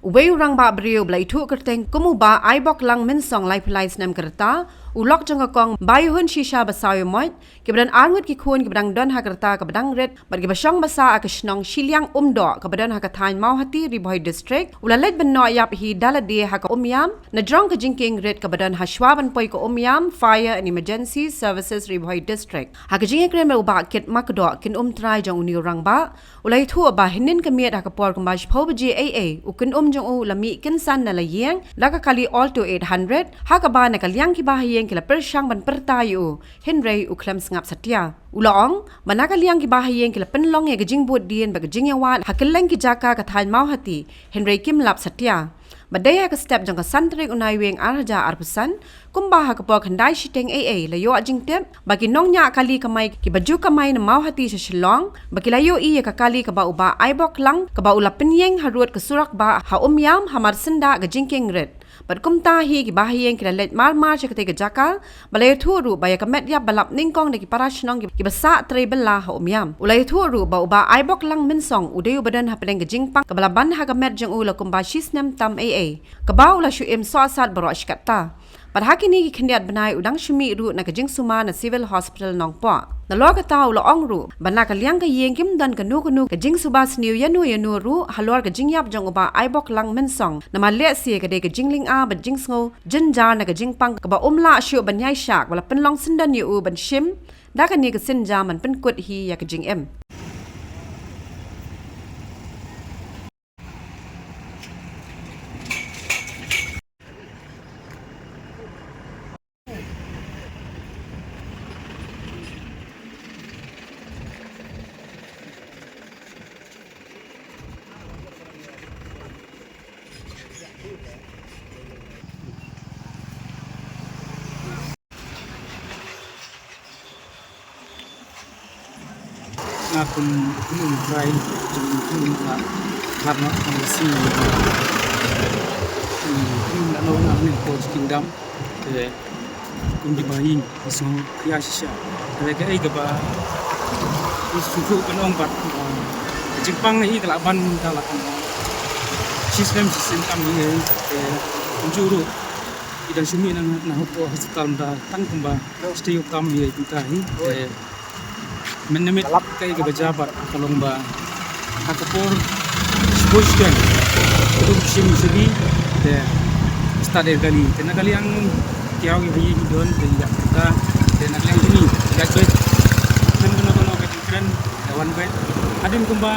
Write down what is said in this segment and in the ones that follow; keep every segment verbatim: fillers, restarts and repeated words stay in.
Uwei u rangbah briew ba la ithuh kyrteng kum u Bah Aiboklang Mynsong, laiphew lai snem ka rta, u lok jong ka kong Baihun Shisha Basaw Ïamoit, kiba don arngut ki khun kiba dang don ha ka rta kaba dang rit bad kiba shong basa ha ka shnong Shiliang Umdoh kaba don ha ka thaiñ Mawhati, Ri Bhoi District, u la leit ban noh ïap hi da lade ha ka Umïam na jrong ka jingkieng rit kaba don hashwa ban poi ka Umïam Fire and Emergency Services, Ri Bhoi District. Ha ka jingïakren bad u Bah Kit Makdoh, kynum trai jong une u rangbah, u la ïathuh ba hynnin ka miet ha ka por kumba shiphew baje eiei, u kynum jong u u la mih kynsan na la ïing da ka kali Alto eight hundred, ha kaba na ka liang ki bahaïing ki la pyrshang ban pyrta ïa u, hynrei u khlem sngap satia. U la ong ba na ka liang ki bahaïing ki la pynlong ïa ka jingbud dien bad ka jingïawad ha kylleng ki jaka ka thaiñ Mawhati, hynrei kim lap satia. Ba dei ha ka step jong ka san tarik u Naiwieng ar hajar arphew san, kumba ha ka por khyndai shiteng eiei, la ïoh jingtip ba ki nongñiah kali kamai kiba ju kamai na Mawhati sha Shillong, ba ki la ïohi ïa ka kali kaba u Bah Aiboklang, kaba u la pynïeng harud ka surok bah ha Umïam hamar syndah ka jingkieng rit. Bad kumta hi ki bahaïing ki la leit mar mar sha katei ka jaka, ba la ïathuh ruh ba ïa ka met ïap ba lap nyngkong da ki para shnong ki, kiba sah trei bylla ha Umïam. U la ïathuh ruh ba u Bah Aiboklang Mynsong u dei uba don hapdeng ka jingpang kaba la ban ha ka met jong u la kumba shisnem tam eiei, kaba u la shu im sohsat baroh shi katta. Bad ha kine ki khyndiat bnai u dang shu mih ruh na ka jingsumar na Civil Hospital Nongpoh. Nalor kata u la ong ruh ba na ka liang ka ïing kim don kano kano ka jingsuba sniew ïano ïano ruh halor ka jingïap jong u Bah Aiboklang Mynsong, namar lehse ka dei ka jinglynga bad jingsngew jynjar na ka jingpang kaba um lah shuh ban ïaishah, ba la pynlong syndon ïa u ban shim da kane ka sienjam ban pynkut hi ïa ka jingim. Nga kum u khynnah u trai jong u khynnah u la khlad noh ha ka sngi. Hmm, khynnah u la noh hangne hapoh Kingdom. Te kum ki bahaïing ki sngew khia shisha. Te kaei kaba ki sngewthuh ban ong bad, ah, ka jingpang hi ka la ban mynta la kumba shisnem shisnem tam hi. Te kumjuh ruh ki dang shu mih na, na hapoh hospital mynta tang kumba stay kam hi mynta hi. Te mynmiet kaei kaba jia bad ka long ba ha ka por shiphew shiteng ka dum shim shadi te start ïa ka kali. Te na ka liang kiaw ki bahaïing ki don te ïa ka, te na ka liang kine ïa ka kren kano kano ka jingkren ïa wan bad hadien kumba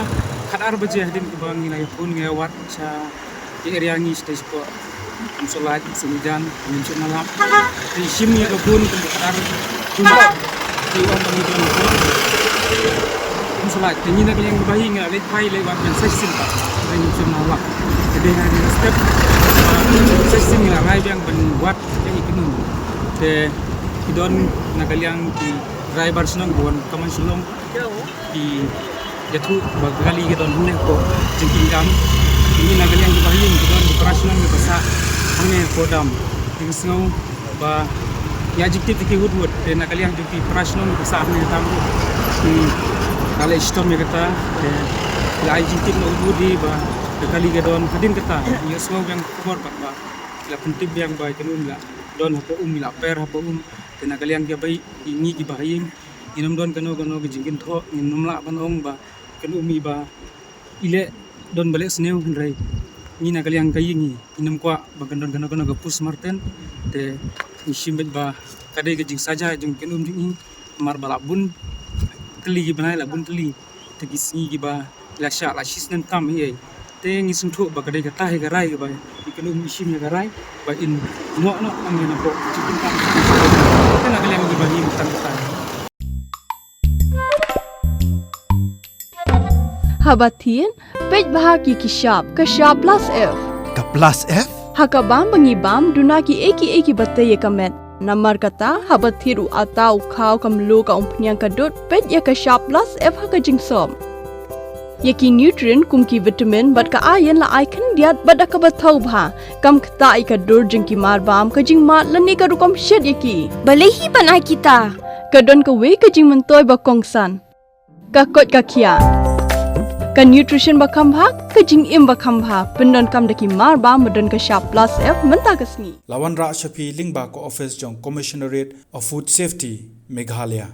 khatar baje hadien kumba ngi la ïa phone ngi ïa wad sha ki area ngi sha Dei Spot, Umsohlait, Sinijan, Mynshup Nalap. Te shim ïa ka bun kumba khatar juma. Te wan ba ngi don bun Umsohlait. Te ngi na ka liang ba hi ngi la leit phai leit wad ban sa shisien pat Mynshup Nalap. Te dei ha ngi step sa shisien ngi la rai biang ban wad ïa ki kynun. Te ki don na ka liang ki driver shnong ki wan kaman Shillong. Ki ïathuh ba ka kali ka don hangne hapoh Jingkieng Dam. Ngi na ka liang ki bahaïing ki don ki para shnong kiba sah hangne hapoh dam. Ki sngew ba ïa jingtip ki hut hut te na ka liang jong ki para shnong kiba sah hangne dam ruh ki la leh shitom ïa kata te la ai jingtip na u hut hut ba ka kali ka don hadien kata. Ïa sngew biang khubor bad ba la pyntip biang ba ka um la don hapoh um, la per hapoh um. Te na ka liang ki bahaïing, ngi ki bahaïing ngin ym don kano kano ka jingkynthoh, ngin ym lah ban ong ba kan um i ba i leh don ba leh sniew, hynrei ngi na ka liang ka ïing ngi ngin ym kwah ba kan don kano kano ka postmortem. Te ngi shim beit ba ka dei ka jingsaja jong kan um jong ngi, namar ba la bun tylli ki bnai, la bun tylli te ki sngi kiba la shah la shisnem tam hi ei. Te ngi sngewthuh ba ka dei kata hi ka rai kaba i kan um i shim ïa ka rai ba in noh noh ïa na pok jingkyntang. Te na ka liang ki bahaïing tang kata. Haba thied, peit bha ki ki shap, ka shap plus F. Ka plus F? Ha ka bam ba ngi bam, duna ki ei ki ei kiba tei ïa ka met. Namar kata, haba thied u atta u khaw ka mluh ka umphniang ka dud, peit ïa ka shap plus F ha ka jingsop. Ïa ki nutrient kum ki vitamin bad ka iron la ai khyndiat bad da kaba thaw bha. Kam ktah ïa ka dur jong ki mar bam, ka jingmad lane ka rukom shet ïa ki. Balei hi ban ai kita? Ka don kawei ka jingmyntoi ba kongsan. Ka koit ka khiah. Ka nutrition ba kham bha, ka jingim ba kham bha, pyndonkam da ki mar ba, ba don ka shap plus F mynta ka sngi. La wanrah sha phi lyngba ka office jong Commissionerate of Food Safety, Meghalaya.